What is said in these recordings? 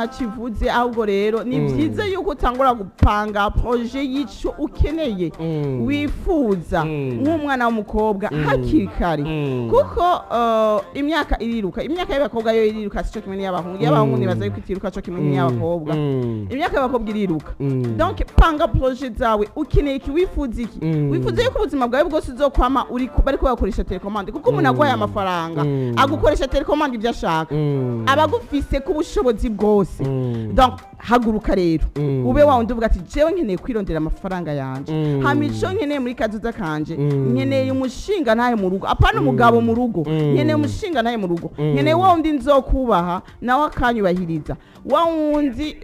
Kivuze ahubwo rero ni byiza yuko utangura gupanga projet y'ico ukeneye, wifuza nk'umwana w'umukobwa hakiri kare, kuko imyaka iriruka. Imyaka y'abakobwa yo iriruka, sico kimwe n'iy'abahungu. Iy'abahungu nibaza yuko itiruka co kimwe n'iy'abakobwa. Imyaka y'abakobwa iriruka. Donc panga projet zawe. Ukeneye iki? Wifuza iki? Wifuza yuko ubuzima bwawe bwose uzokwama uri bariko bakoresha télécommande? Kuko umuntu aguhaye amafaranga, agukoresha télécommande ibyo ashaka, aba agufise ku bushobozi bwose. Donc haguruka rero, ube wa wundi uvuga ati: "Jewe nkeneye kwirondera amafaranga yanje." Hama ico nkeneye muri kazoza kanje, nkeneye umushinga ntahe mu rugo, apana umugabo mu rugo. Nkeneye umushinga ntahe mu rugo. Nkeneye wa wundi nzokubaha nawe akanyubahiriza, wa wundi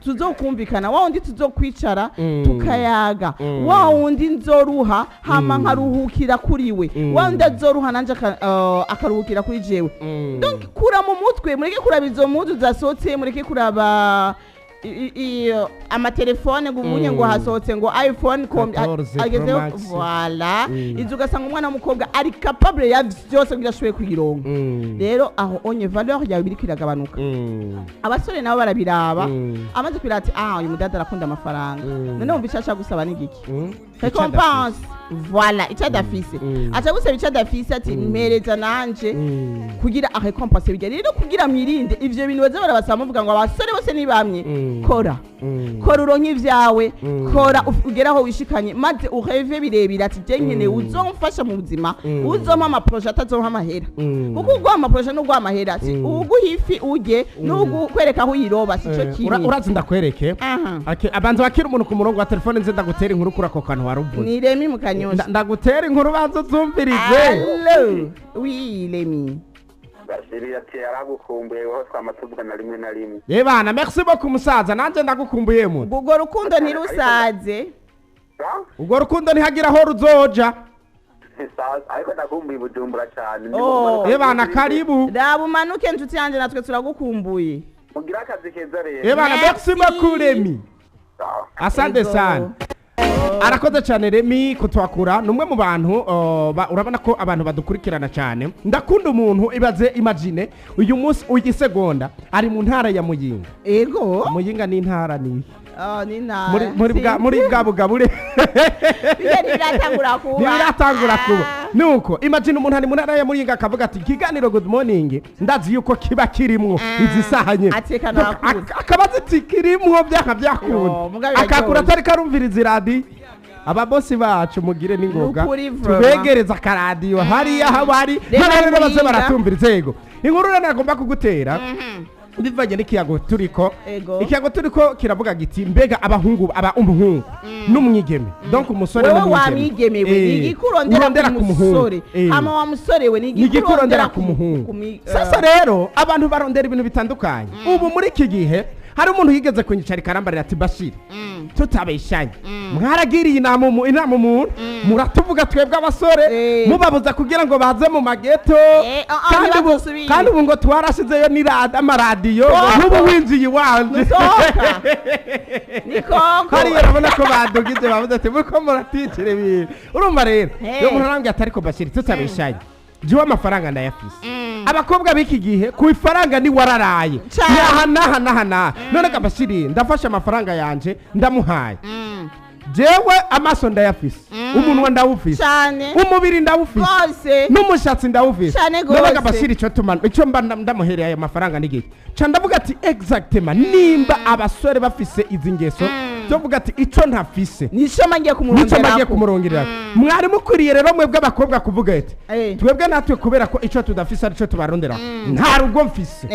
tuzokumvikana, wa wundi tuzokwicara tukayaga, wa wundi nzoruha hama nkaruhukira kuri we, wa wundi azoruha nanje akaruhukira kuri jewe. Donc kura mu mutwe, mureke kuraba izo mpuzu zasohotse, mureke kuraba amatelefone ngo ubunye ngo hasohotse ngo iPhone 14 Pro agezeho. Max. Voilà. Izo ugasanga umwana w'umukobwa ari capable ya vyose kugira ashobore kuyironka. Rero aho onye valeur yawe biriko iragabanuka. Abasore nabo barabiraba. Amaze kwira ati: "Ah, uyu mudada arakunda amafaranga." None wumva icyo ashaka gusaba ni igiki? Récompense, voilà, icyo adafise. Aca gusaba icyo adafise, ati: "Mpereza nanje kugira a récompense." Bijya rero kugira mwirinde ivyo bintu baza barabasaba, muvuga ngo abasore bose ni bamwe. Kora, kora uronke ivyawe. Kora ugere aho wishikanye, maze urêve birebire ati: "Je nkeneye uzomfasha mu buzima, uzompa amaprojet, atazompa amahera." Kuko uguha amaprojet n'uguha amahera si uguha ifi urye n'ugukwereka aho uyiroba si cyo kimwe. Urazi ndakwereke. Aha. Abanza wakira umuntu ku murongo wa telefone, nze ndagutera inkuru kuri ako kantu waruvuze. Ni Remi mu Kanyosha. Ndagutera inkuru, banza uzumvirize. Allo, oui Remi. Basiri ati yaragukumbuye, wowe twama tuvugana rimwe na rimwe. Ye bana, merci beaucoup musaza, nanjye ndagukumbuye mu. Urwo rukundo ntirusaze. Urwo rukundo ntihagira aho ruzoja. Sawa, ariko ndakumbuye i Bujumbura cyane. Oh. Ye bana, karibu. Raba umanuke nshuti yanjye, natwe turagukumbuye. Mugire akazi keza rero. Ye bana, merci Merci. beaucoup Remi. Sawa. Asante Ego. sana. Arakoze cyane Remi kutwakura, ni umwe mu bantu urabona ko abantu badukurikirana cyane. Ndakunda umuntu, ibaze, imagine uyu munsi uyu segonda ari mu ntara ya Muyinga. Ego. Muyinga ni intara ni Oh, ni ntara. muri bwa bugabure. Bijya ntibiratangura kuba. Ntibiratangura kuba. Ah. Nuko imagine umuntu ari mu ntara ya Muyinga akavuga ati: "Ikiganiro Good Morning ndazi yuko kiba kirimwo izi saha nyene." Ateka Donc, nakura. Akaba azi ati kirimwo byaka byakunda, Yo, mugabe akakura biraryoshe. atari karumviriza iradiyo. Ababosi bacu mugire n'ingoga Nukuri vraiment. tubegereza akaradiyo hariya aho bari. Reba hariya rero baze Muyinga. baratumviriza. Yego, inkuru rero nagomba kugutera bivanye n'ikiyago turiko. Ego. Ikiyago turiko kiravuga giti: mbega abahungu, aba umuhungu n'umwigeme, donc umusore Wewe n'umwigeme, wamwigemewe, ni igikurondera urondera ku ku muhungu. musore. Hama wa musore we, ni Ni igikurondera ku muhungu. Sasa rero abantu barondera ibintu bitandukanye. Ubu muri iki gihe hari umuntu yigeze kunyicara ikarambarira ati: "Bashiri, tutabeshanye, mwaragiriye inama inama umuntu, muratuvuga twebwe abasore, mubabuza kugira ngo baze mu mageto, kandi ubu ntibazosubire. kandi ubu ngo twarashizeyo amaradiyo, ngo Oh. nk'ubu winjiye iwanje." Nusohoka. Ni koko. Hariya urabona ko badugije, bavuze ati: "Muko muratikira ibintu." Urumva rero, Hey. iyo umuntu arambwira ati: "Ariko Bashiri, tutabeshanye, jewe amafaranga ndayafise, abakobwa b'iki gihe ku ifaranga ni wararaye." Cane. Naha naha naha naha. None ga Bashiri, ndafashe amafaranga yanje ndamuhaye, jewe amaso ndayafise, umunwa ndawufise, Cane. umubiri ndawufise, Rwose. n'umushatsi ndawufise. Cane None ga gose. Bashiri, ico tuma ico mba ndamuhereye ayo mafaranga n'igihe ca ndavuga ati exactement nimba abasore bafise izi ngeso tuvuga ati ico ntafise Nico mangiye nico mbagiye kumuronderako. kumurongerera. Mwari mukwiriye rero mwebwe abakobwa kuvuga ati: "Twebwe natwe kubera ko ico tudafise arico tubarondera, nta rugo mfise."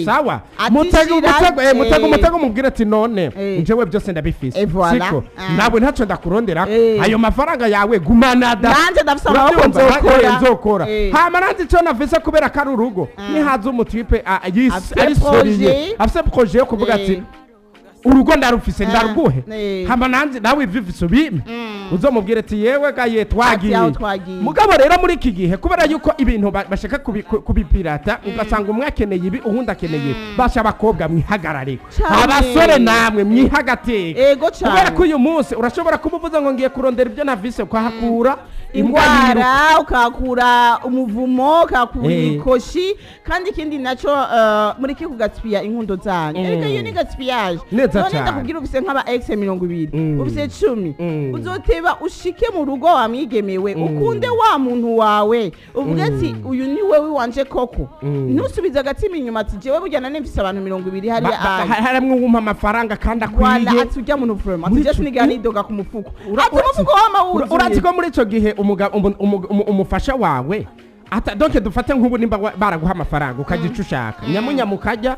Sawa. Ati mutego shira, mutego mutego mutego mubwire ati: "None njyewe byose ndabifise, Eh, voilà. siko Ah. nawe ntacyo ndakurondera, ayo mafaranga yawe gumana da." Nanje ndafise amaboko. Urabyumva? Nzokora. Nzokora. Hama nanjye icyo nafise, kubera ko ari urugo, nihaza umutipe Afise ari sérieux, projet. afise projet yo kuvuga ati: "Urugo ndarufise, ndaruguhe." Hama nanjye nawe ivyo ufise ubime, uzomubwire ati: "Yewe gaye, twagiye." Ati aho twagiye. Mugabo rero muri iki gihe, kubera yuko ibintu bashaka kubipirata, ugasanga umwe akeneye ibi, uwundi akeneye ibi, basha abakobwa mwihagarare, Cane. abasore namwe mwihagateka, Ego cane. kubera ko uyu munsi urashobora kuba uvuze ngo ngiye kurondera ibyo navise, ukahakura Imbwa ingwara, ukahakura umuvumo, ukahakura Eh. ibikoshi. Kandi ikindi naco, mureke kugaspilla inkundo zanyu. Erega iyo ni gaspillage. Neza None cane. ndakubwira, ufise nk'aba ex 20, ufise 10, uzoteba ushike mu rugo wamwigemewe, ukunde wa muntu wawe, uvuge ati uyu ni wewe wanje koko. Ntusubize agatima inyuma ati jewe burya nane mfise abantu 20 hariya aya. Haramwe wumpa amafaranga kandi Wala akwiye. ati ujya muntu vraiment, ati Muri je sinigera nidoga ku mufuko, ati umufuko wama wuzuye. Urazi ko muri ico gihe umufasha wawe ata, donc dufate nk'ubu nimba baraguha amafaranga ukajya ico ushaka, nyamunyamu ukajya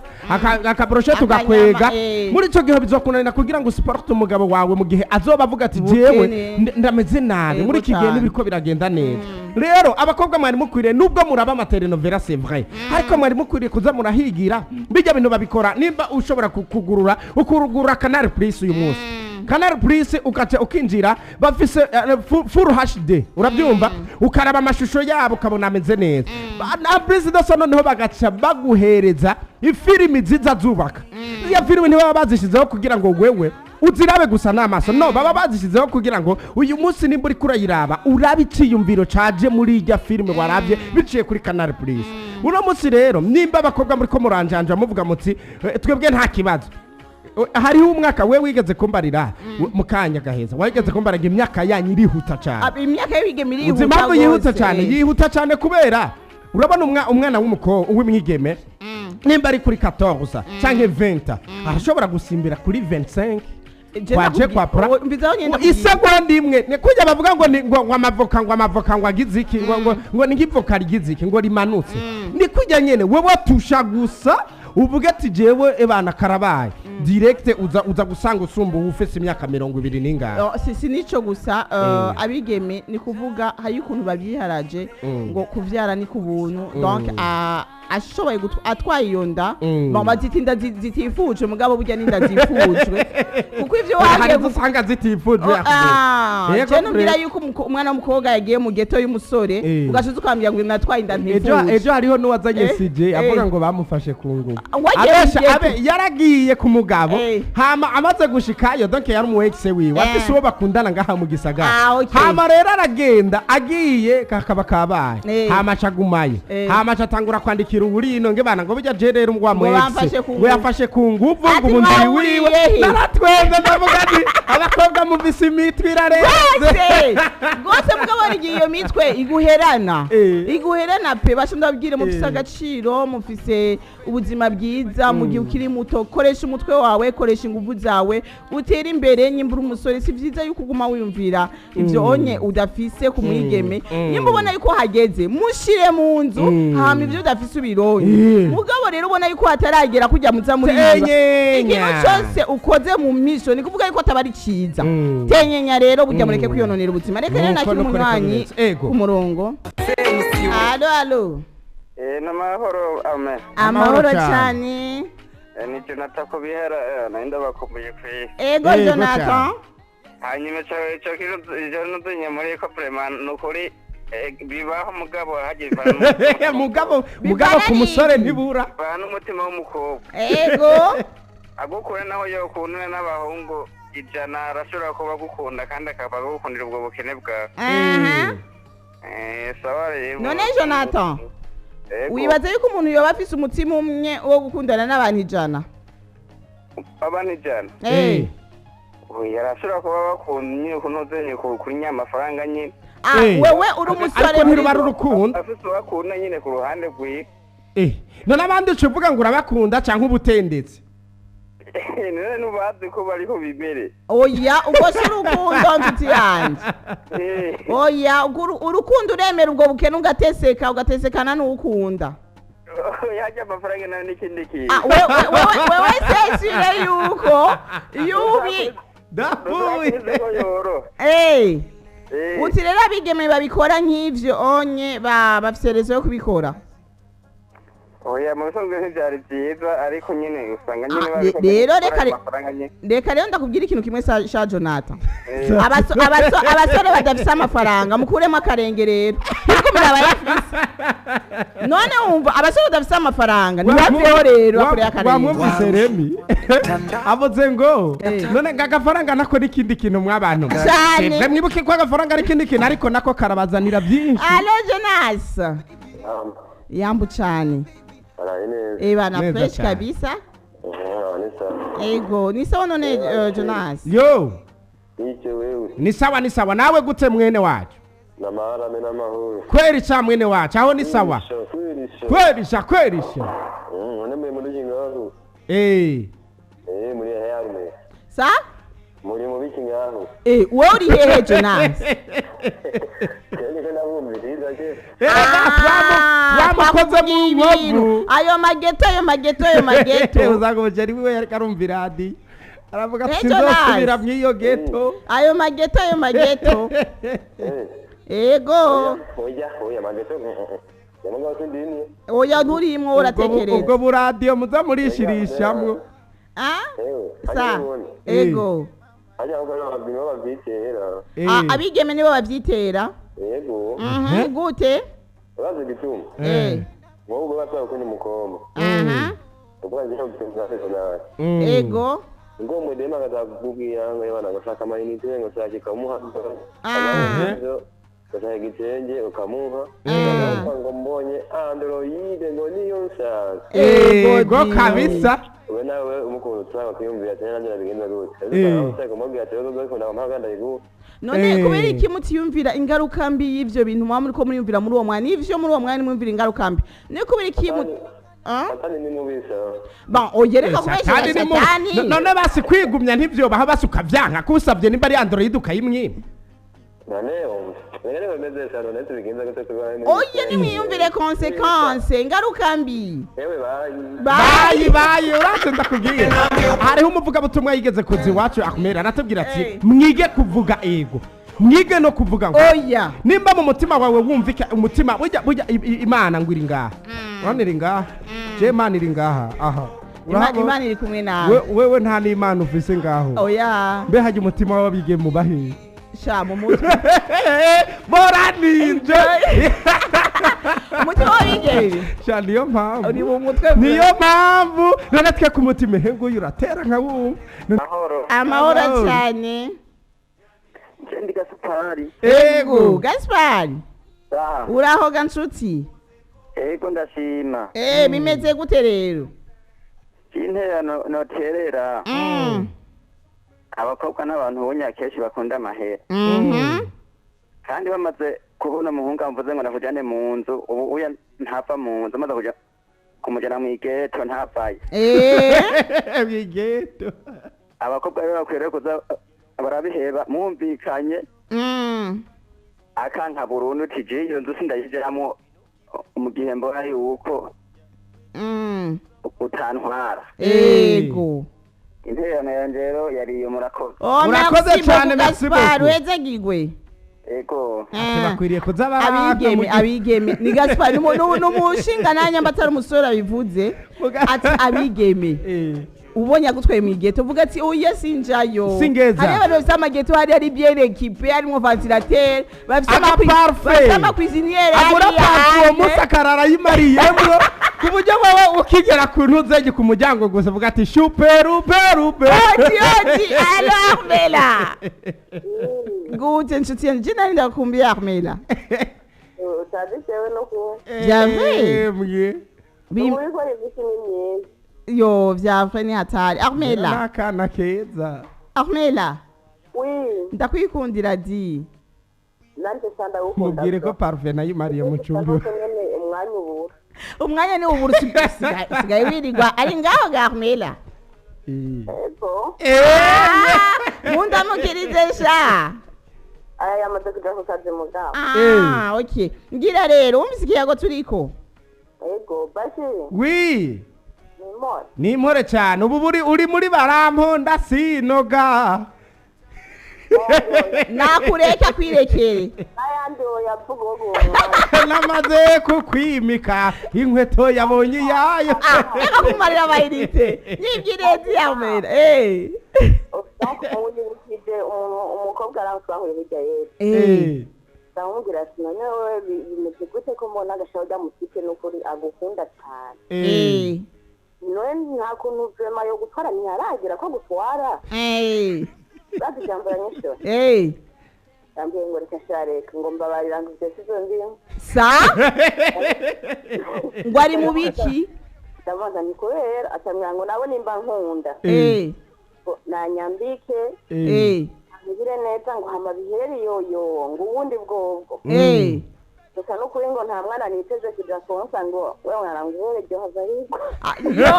akabrochette Akanyama, ugakwega, eh. muri ico gihe bizokunanira kugira ngo usupporte umugabo wawe mu gihe azoba avuga ati jewe Ubukene. ndameze nabi Yego muri iki gihe, cane. nibiriko biragenda neza. Rero abakobwa mwari mukwiriye, nubwo muraba amatelenovela, c'est vrai, ariko mwari mukwiriye kuza murahigira bijya bintu babikora. Nimba ushobora kugurura, ukurugura Canal Plus uyu munsi, Canal Plus ukaca ukinjira, bafise full HD, urabyumva, ukaraba amashusho yabo ukabona ameze neza. Na plus dose noneho bagaca baguhereza ifilimi nziza zubaka. Iyo filimi ntibaba bazishyizeho kugira ngo wewe uzirabe gusa n'amaso, no baba bazishyizeho kugira ngo uyu munsi nimba uriko urayiraba urabe iciyumviro caje muri irya filime warabye biciye kuri Canal Plus. Uno munsi rero nimba abakobwa muriko muranjanja muvuga muti "Twebwe nta kibazo." Hariho umwaka we wigeze kumbarira mu kanya gaheza, wigeze kumbarira ngo imyaka yanyu irihuta cane. Imyaka y'ibigeme Uzi irihuta impamvu yihuta gose. cyane? Yihuta cyane kubera urabona umwana w'umukobwa w'umwigeme nimba ari kuri 14 canke 20 arashobora gusimbira kuri 25 Je kwaje kwa pra mbizaho nyenda kubwira. Isegonda imwe ni kujya bavuga ngo ni ngo amavoka, ngo amavoka ngo agize iki, ngo ni nk'ivoka rigize iki, ngo rimanutse. Ni kujya nyene wewe tusha gusa uvuge ati jewe ebana karabaye direct, uza gusanga usumba ufise imyaka 20 n'ingahe. Oh, si nico gusa, abigeme ni kuvuga hari ukuntu babyiharaje ngo kuvyara ni ku buntu. Donc ashoboye atwaye iyo nda, bon, bazita inda zitifujwe, mugabo burya n'inda zifujwe kuko ivyo Hari wagiye izo usanga zitifujwe. Oh, ah, Yego, je nubwira pre. yuko umwana w'umukobwa yagiye mu ghetto y'umusore, ugashiza ukambwira ngo natwaye inda Ejo ntifuje. Ejo hariho n'uwazanye CJ avuga ngo bamufashe ku ngufu. Wagiye mu Abesha ghetto. Yaragiye ku mugabo, hama amaze gushikayo, donc yari umu ex wiwe, afise uwo bakundana ngaha mu gisagara. Ah, okay. Hama rero aragenda, agiye kakaba kabaye, hama acagumayo, hama acatangura kwandikira uwurino nge bana ngo burya je rero wa mu Ngo ex bamfashe ku ngo ngufu. yafashe ku nguvu, ngo Ati ubu ndi mwahuriye wiwe. he? Naratwenze ndavuga nti abakobwa muvise imitwe irarenze. Rwose rwose, mugabo hari igihe iyo mitwe iguherana, iguherana pe. Basha ndababwire, mufise agaciro, mufise ubuzima bwiza mu gihe ukiri muto. Koresha umutwe wawe, koresha ingufu zawe, utere imbere. Nyimba uri umusore, si byiza yuko uguma wiyumvira ivyo onye udafise ku mwigeme. Nyimba ubona yuko hageze, mushire mu nzu, hama ivyo udafise ubironke. Mugabo rero ubona yuko hataragera kujya muza muri Tenyenya. ikintu cyose ukoze mu misho, ni kuvuga yuko ataba ari cyiza. Tenyenya rero burya, mureke kwiyononera ubuzima. Reka rero Nuko nakira nuko reka umunywanyi bimeze. Ego. ku murongo. Alo, alo. N'amahoro ame. Amahoro Amahoro cyane. cyane. Ni Jonathan ko bihera, nari ndabakumbuye kwiye. Ego. Ego Jonathan. cyane. Hanyuma ico kintu ivyo nuzinye muri ko vraiment ni ukuri, bibaho, mugabo hagiye Mugabo ku musore ntibura. bivana n'umutima w'umukobwa. Ego. Agukunda naho yokundana n'abahungu 100, arashobora kuba agukunda kandi akaba agukundira ubwo bukene bwawe. Aha. Sawa rero. None Jonathan, Ego. wibaza yuko umuntu yoba afise umutima umwe wo gukundana n'abantu 100? Abantu 100? Eh. Oya, arashobora kuba bakunda nyine kunoze kuri nyamafaranga nyine. Ah, wewe uri umusore Ariko ntiruba ari urukundo. Afise uwakunda nyine ku ruhande rwiwe. None abandi uca uvuga ngo urabakunda canke ubutendetse? None nubazi ko bariho bimere. Oya, ubwo si urukundo, nshuti yanjye. Oya, ubwo urukundo uremera ubwo bukene, ugateseka, ugatesekana n'uwukunda. Yarya amafaranga nayo n'ikindi kintu. Ah, wewe sesire yuko yubi Ndapfuye. Ko yoro. Uti rero abigeme babikora nk'ivyo onye bafise raison yo kubikora. Oya, mu bisanzwe ntibyari byiza, ariko nyine usanga nyine Ah, babikoze rero gukora reka ayo mafaranga nyine. Reka rero ndakubwira ikintu kimwe, sha Jonathan. Abasore badafise amafaranga, mukuremo akarenge rero, ntikumira abayafise. None wumva abasore badafise amafaranga ntibaveho rero, bakureye akarenge. Wamwumvise Remi avuze ngo none ngo agafaranga nako n'ikindi kintu mw'abantu. Cane. Mwe mwibuke ko agafaranga ari ikindi kintu, ariko nako karabazanira byinshi. Allô Jonas, yambu cane. Araye neza. Ebana. Neza Fresh cane. kabisa. Ni sawa. Ego, ni sawa. None Jonas? Yo. Icyo wewe? Ni sawa, ni sawa. Nawe gute mwene wacu? N'amaharame n'amahoro. Kweri ca mwene wacu, aho ni sawa. Kwerisha. Kwerisha, kwerisha. None mwe muri ngaho? Eh. Eh, muri hehe? Sa Muri mu biki ngaho? Wowe uri hehe, Jonas? Cyane ko nabumviriza ke. Twamukoze mu nkovu. Ayo mageto, ayo mageto, ayo mageto. Usanga umugeri wiwe yariko arumva iradiyo, aravuga ati Eh, Jonas. sinzosubira mw'iyo geto. Ayo mageto, ayo mageto. Eh. Ego. Oya, oya, mageto. Yamuga sindini. Oya, nturimwo, uratekereza. Ubwo buradiyo muza murishirishamwo. Ah? Eh. Sa ego. Hajya aho babino bavyitera. Ah, abigeme nibo bavyitera. Yego. Gute? Urazi gituma. Wowe ubwo batwaye ukunda umukobwa. Aha. Ubwo azi ko bitumva nawe. Ego. Ngo umudema akazakubwira ngo yabana ngo amayinite, ngo shaka ikamuha. Ngo igitenge ukamuha. Ngo mbonye android, ngo niyo nshaka. Ego kabisa. We nawe umukunda usanga kwiyumvira ati nanjye nabigenza gute? Ushaka kumubwira ati rero ko ndamuha ndayiguha. None kubera iki mutiyumvira ingaruka mbi y'ivyo bintu muba muriko muriyumvira muri uwo mwanya? N'ivyo muri uwo mwanya mwumvira ingaruka mbi, ni kubera iki mu Ah? Satani ni mubisa. Bon, oye, reka kubesha. Satani ni mubi. Satani. None basi kwigumya ntivyobaha, basi ukavyanka kusavye nimba ari android ukayimwima. None rero bimeze cyane, none tubigenza gute tubana? Oye, nimwiyumvire conséquence, ingaruka mbi. Yewe, bayi. Bayi bayi. Uraze ndakubwira, hariho umuvugabutumwa yigeze kuza iwacu akumera, aratubwira ati mwige kuvuga ego, mwige no kuvuga ngo oya. Nimba mu mutima wawe wumvika umutima burya burya Imana ngo iri ngaha, urabona iri ngaha, je Imana iri ngaha aha. Urahabona? Imana iri kumwe nawe. Wewe nta n'Imana ufise ngaho. Oya. Mbe hajya umutima w'abige mu bahe? Sha, mu mutwe. Boranije. Umutima w'abigeme sha, niyo mpamvu. Uri mu mutwe. Niyo mpamvu none twe ku mutima ehe nguyu uratera nka wumva. Mahoro. Amahoro. Amahoro. Cyane. Ndi Gasupari. Ego. Gaspari. Ah. Uraho ga nshuti? Ego, ndashima. Bimeze gute rero? Intererano noterera, abakobwa n'abantu ubunya kenshi bakunda amahera. Kandi bamaze kubona umuhungu amvuze ngo nakujyane mu nzu, ubu uya ntapfa mu nzu, amaze kuja kumujyana mu igeto ntapfaye. Bigeto. Abakobwa rero bakwiriye kuza barabiheba mwumvikanye, akanka burundu uti je iyo nzu sindayijamwo mu gihe mbona yuko utantwara. Ego. Intererano yanje rero yari iyo, murakoze. Oh, Urakoze merci cane, beaucoup, merci Gaspard. beaucoup. Wezegigwe. Ego. Ati bakwiriye kuza baraka Abigeme, abigeme ni Gaspard numushinga nanjye mba atari umusore abivuze, ati abigeme ubonye agutwaye mu igeto, uvuga ati oya, sinjayo. Singeza. Hariyo abantu bafise amageto, hari ari bien équipé, harimwo ventilateur, bafise Amaparfait. bafise amacuisinière. Agura hariya pafu uwo hanze. munsi akarara yimariyemwo, ku buryo wowe ukigera ku ntuzege ku muryango gusa uvuga ati shuperuperupe. Oti oti, allô Armela, gute nshuti yanjye? Je nari ndakumbiye, Armela. Utabitewe no kuba Vya Mwe. ubu ikora imiti ni myiza. Yo, vya vrai, ni hatari, Armela. N'akana keza. Armela. Wi. Ndakwikundira di. Nanjye sa ndagukunda. Mubwire ko parufe nayimariye mu cumbi. Gusa nyene umwanya ubura. Umwanya ni ubura, usigaye wirirwa ari ngaho ga Armela. Ego. Mundamukirize sha. Aya yamaze kuja ku kazi mugabo. Ah, okay. Ngira rero wumvise ikiyago turiko. Ego basi. Wi. Ni more. Ni impore cyane. Ubu buri uri muri baramponda sinoga. Nakureka kwirekere. Aya. Ayandi oyavuga uwo mwanya. Namaze kukwimika inkweto yabonye iyayo. Reka kumarira amayinite n'ibyirezi yamera. Donc unyibukije umuntu, umukobwa aranswahuye hirya y'ejo. Ndamubwira ati: "None wowe bimeze gute ko mbona agashaho rya mutike n'ukuri agukunda cyane? None nta kuntu vraiment yo gutwara, ntiharagira ko gutwara?" Bazi ijambo yanyishyura? Yambwiye ngo: "Reka sha, reka," ngo: "Mbabarira," ngo: "Ibyo sizo ndimo." Sa ngo ari mu biki? Ndabaza ni kubera acambwira ngo nabo nimba nkunda ngo nanyambike, angire neza, ngo hama bihere yoyo, ngo ubundi bwobwo gusa n'ukuri ngo nta mwana niteze kuja konsa, ngo we mwana ngo ihere ryo hava hirwa. Ah, yo,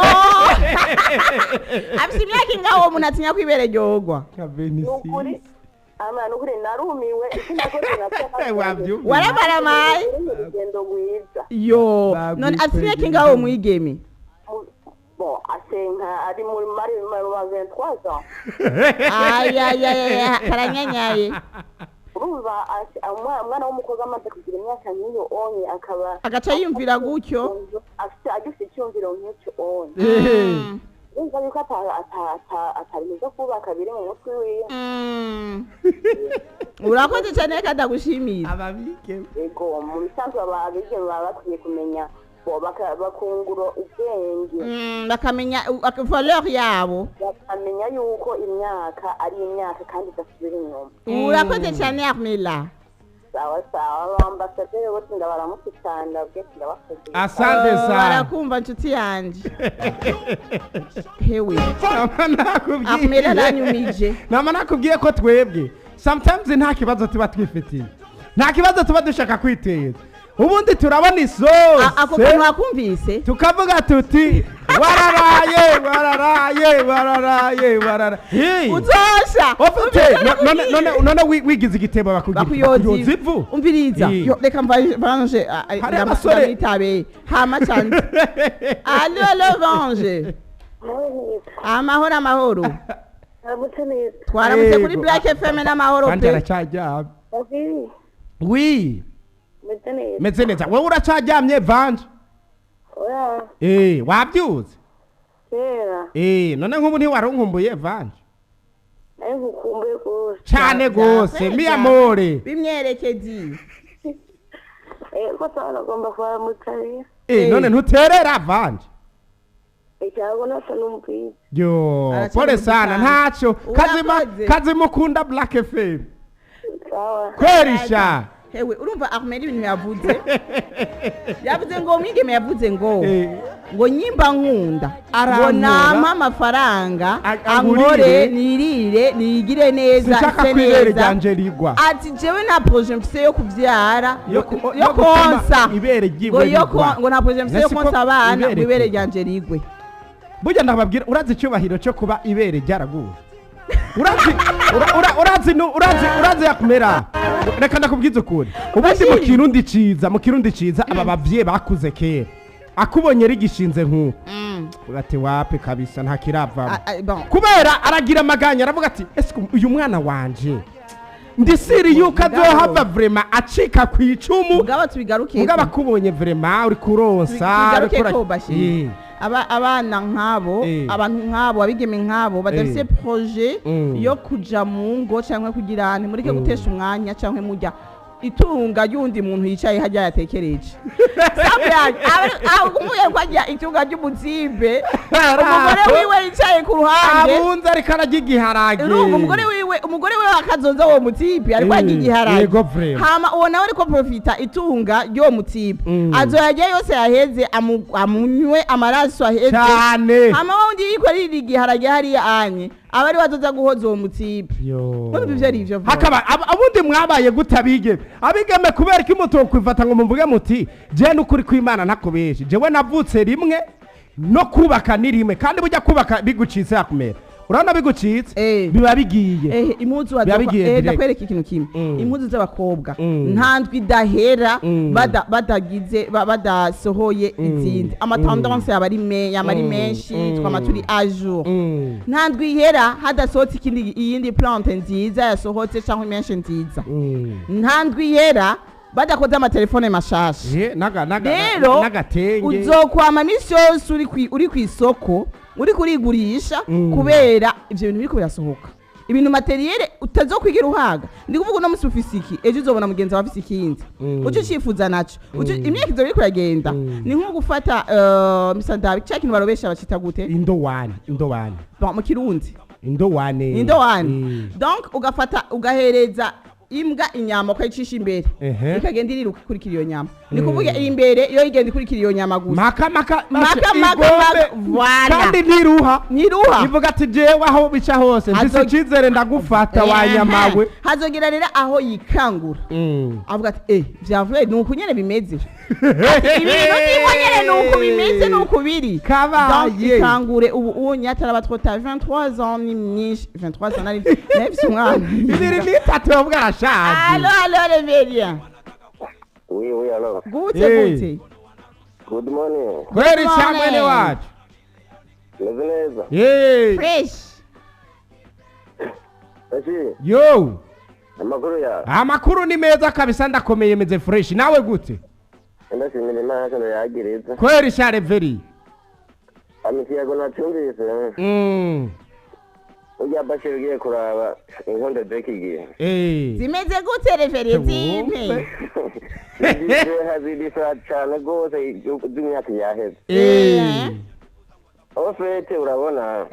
afise imyaka ingaho uwo muntu atinya kwibere ryogwa? Nukuri ama nukuri narumiwe, icyo nakoze Wabyumvise. Waramaramaye. Urugendo rwiza. Yo, none afise imyaka ingaho uwo mwigeme? Bon, asenka ari muri mari ma 23 ans. Ayayaya, karanyanyaye. Urumva umwana w'umukobwa amaze kugira imyaka nk'iyo onye akaba agaca yiyumvira gutyo. Afite, agifite icyumviro nk'icyo onye, urumva yuko atari ibintu byo kubaka biri mu mutwe wiwe. Urakoze cyane, reka ndagushimira. Ababike. Yego, mu bisanzwe abigeme baba bakwiye kumenya bo bakungura ubwenge. Bakamenya valeur yabo. Bakamenya yuko imyaka ari imyaka kandi idasubira inyuma. Urakoze cyane, Armela. Sawa sawa, ambasaderi bose ndabaramutse cyane, ndabwiye ndabakoze. Asante Oh, sana. Barakumva nshuti yanje. Hewe. Nama nakubwiye. Armela aranyumije. Nama nakubwiye ko twebwe sometimes nta kibazo tuba twifitiye, nta kibazo tuba dushaka kwiteza, ubundi turabona Ako isose kantu wakumvise? Tukavuga tuti: "Wararaye, wararaye, wararaye, wararaye." Hey! Uzosha. Ufite none wigize igitebo bakugira bakuyoza ivu. Umviriza. Eh. Yo, reka mvanje. Hari abasore- Ndamwitabe hama cyane. Allo, allo, Vanje, amahoro, amahoro. Aramutse neza. Twaramutse kuri Yego. Black FM n'amahoro Kandi pe. aracaryamye. Babiri. Wi. Meze neza. Meze neza, wowe uracaryamye, Vanje? Oya. Eh, wabyutse? Kera. Eh, none nk'ubu ntiwarunkumbuye, Vanje? Nawe nkukumbuye rwose. Cyane gose, mi amore. Bimwerekezi. Ego sawa, nagomba kubaramutsa rero. Eh, none ntuterera, Vanje? Icyago nasa n'umupira. Yo. Aracyari Pole mu sana. gitanda. Ntacyo, kazima. Urakoze. Kazima ukunda Black FM. Sawa. Kwerisha. Hewe, urumva Ahmed ibintu yavuze? Yavuze ngo umwigeme yavuze ngo ngo nyimba nkunda ngo Arankora. nampa amafaranga Angurire. ankore, nirire, nigire neza, Sinshaka nse kwibere neza. ryanje rigwa. Ati jewe nta projet mfise yo kuvyara, Yo yo gutuma konsa ibere ryiwe ngo yo rigwa. ngo nta projet mfise yo Nasi ko konsa abana ibere ngo ibere rigwa. ryanje rigwe. Burya ndababwira, urazi icyubahiro cyo kuba ibere ryaraguye? Urazi urazi urazi yakumera. Reka ndakubwiza ukuri, ubundi mu Bashir. Kirundi ciza, mu Kirundi ciza, aba bavyeyi bakuze kera, akubonye rigishinze nk'uko, ati: "Wape kabisa, nta kiravamo." Ah, ah, bon. Kubera aragira amaganya, aravuga ati: "Ese uyu mwana wanje ndisiri yuko azohava vraiment acika ku icumu?" Mugabo tubigaruke. Mugabo akubonye vraiment uri kuronsa, tubigaruke uriko ko Bashir, aba abana nk'abo, abantu nk'abo, abigeme nk'abo badafise projet yo kuja mu ngo cyangwa kugira ntimureke gutesha umwanya cyangwa mujya itunga ry'undi muntu yicaye hajya yatekereje. Umuye ko ajya itunga ry'umuzimbe, umugore wiwe yicaye ku ruhande. Abunze ariko ararya igiharage. Urumva umugore wiwe akazonza uwo mutipe ariko arya igiharage. Yego, vraiment. Hama uwo nawe ariko profita itunga ry'uwo mutipe, azoyarya yose yaheze, amunywe amaraso aheze. Cyane. Hama wa wundi yiko arira igiharage hariya anye aba ari we azoza guhoza uwo mutipe. Yo. Urumva ivyo ari ivyo vuba. Hakaba abundi mwabaye gute abigeme? Abigeme, kubera ko mutokwifata ngo muvuge muti: "Je n'ukuri kw'Imana ntakubeshe, jewe navutse rimwe no kubaka ni rimwe." Kandi burya kubaka bigucitse yakumera. Urabona bigucitse, Eh. biba bigiye. Impuzu Biba bigiye direct. Ndakwereka ikintu kimwe. Impuzu z'abakobwa, nta ndwi idahera badagize badasohoye izindi. Ama tendance yaba ari yaba ari menshi, twama turi à jour. Nta ndwi ihera hadasohotse ikindi, iyindi plante nziza yasohotse cyangwa mèche nziza. Nta ndwi ihera badakoze amatelefone mashasha. Eh, Rero n'agatenge. uzokwama iminsi yose uri ku isoko, uri kurigurisha, kubera ivyo bintu biriko birasohoka, ibintu matériel utazokwigira uhaga. Ndi kuvuga uno musi ufise iki, ejo uzobona mugenzi wawe afise ikindi, uco ucifuza naco. Imyaka izoba iriko iragenda. Ni nko gufata misandabi, ca kintu barobesha bacita gute? Indowani, indowani. Bon, mu Kirundi? Indowani. Indowani. Donc ugafata ugahereza imbwa inyama, ukayicisha imbere, ikagenda iriruka ikurikira iyo nyama. Ni kuvuga imbere iyo igenda ikurikira iyo nyama gusa. Maka maka. Maka, maka, maka, voilà. Kandi ntiruha. Ntiruha. Ivuga ati: "Jewe aho bica hose mfise icizere, ndagufata wanyamawe." Hazogera rero aho yikangura, avuga ati: "Eh, vyavuye ni uku nyene bimeze." Ati, "Ibintu ndimo nyene ni uku bimeze, ni uku biri." Kabaye. Donc ikangure ubu unye ataraba trop tard. 23 ans ni myinshi, 23 ans nari mfise umwana. 23 bavuga arashaje. Allo, allo, Reverien. Oui, alors. Gute? Hey. Gute? Good morning. Kweri Good ca mwene morning. wacu. Meze neza. Hey. Fresh. Ese, Yo. amakuru yawe? Amakuru ni meza kabisa, ndakomeye, meze fresh. Nawe gute? Ndashimira Imana cyane yagiriza. Kweri sha Reveri. Ikiyago nacyumvise. Urya Bashir, ugiye kuraba inkondo z'iki gihe. Zimeze gute, Reverien? Zimpe. Zidisa cyane rwose z'imyaka yaheze. Au fait, urabona,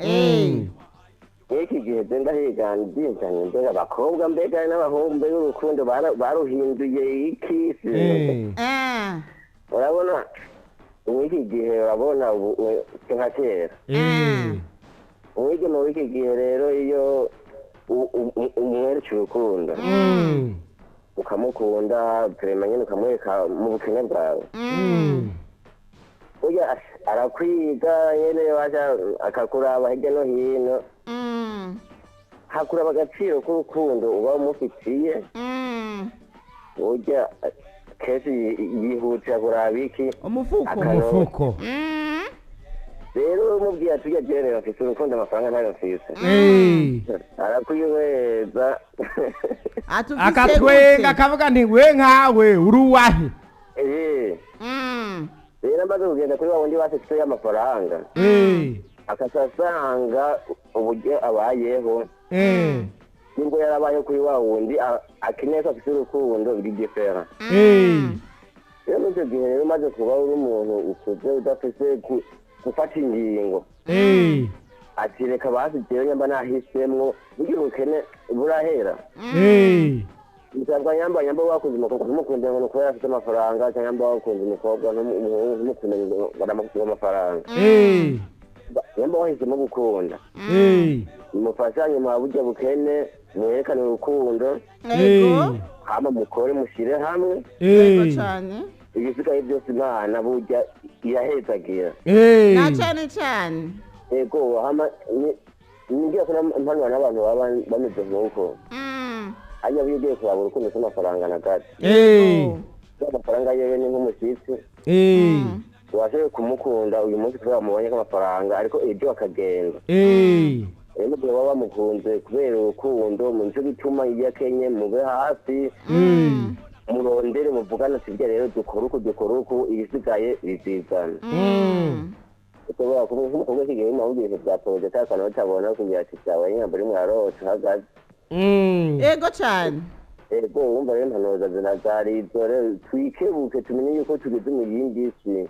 nk'iki gihe je ndahiganje cyane, mbega abakobwa, mbega n'abahungu, mbega urukundo baruhinduye iki? Urabona mw'iki gihe, urabona ubu si nka kera. Umwigeme w'iki gihe rero, iyo umwereka urukundo, ukamukunda vraiment nyine, ukamwereka mu bukene bwawe, burya arakwiga nyene, waja akakuraba hirya no hino, hakuraba agaciro k'urukundo uba umufitiye. Burya kenshi yihutira kuraba iki? Umufuko. Umufuko. Rero umubwiye ati: "Ujya jene bafise urukundo, amafaranga ntayo mfise," arakwihweza. Atufise akatwenga, gute? Akavuga nti: "We nkawe uri uwahe?" Rero amaze kugenda kuri wa wundi bafise y'amafaranga, akasasanga uburyo abayeho nubwo yarabayeho kuri wa wundi akeneye ko afise urukundo biri différent. Rero muri icyo gihe rero, umaze kuba uri umuntu ukuze, udafise gufata ingingo, ati: "Reka basi jewe nyamba nahisemwo, burya ubukene burahera." Bisabwa nyamba wakunze umukobwa, ntumukunde ngo ni ukubera afite amafaranga, cyangwa nyamba wakunze umukobwa, umuhungu, ntumukunde ngo baramufite amafaranga. Nyamba wahisemo gukunda, mufashanye mwa burya bukene, mwerekane urukundo, hama mukore, mushyire hamwe. Yego cyane. Ibisigaye byose Imana burya irahezagira. Na cyane cyane. Yego, hama ngiye kuna impanuro n'abantu baba bameze nk'uko hanyuma iyo ugiye kuraba urukundo si amafaranga na gato. Amafaranga yewe ni nk'umushyitsi. Washoboye kumukunda uyu munsi kubera wamubonye ko amafaranga, ariko ejo akagenda. Rero mu gihe baba bamukunze kubera urukundo, mu nico gituma iyo akenye mube hafi, murondere, muvugane ati: "Burya rero dukora uku, dukora uku, ibisigaye bizizana." Ushobora kuba nk'umukobwa w'iki gihe umubwira ibintu bya projet, akantu utabona kugira ati: "Byawe nyamba uri mwarose uhagaze." Yego cyane. Ego, wumva rero impanuro zari izo. Rero twikebuke, tumenye yuko tugeze mu yindi si.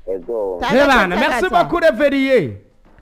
Ego. Ebana, merci beaucoup, Reveriye.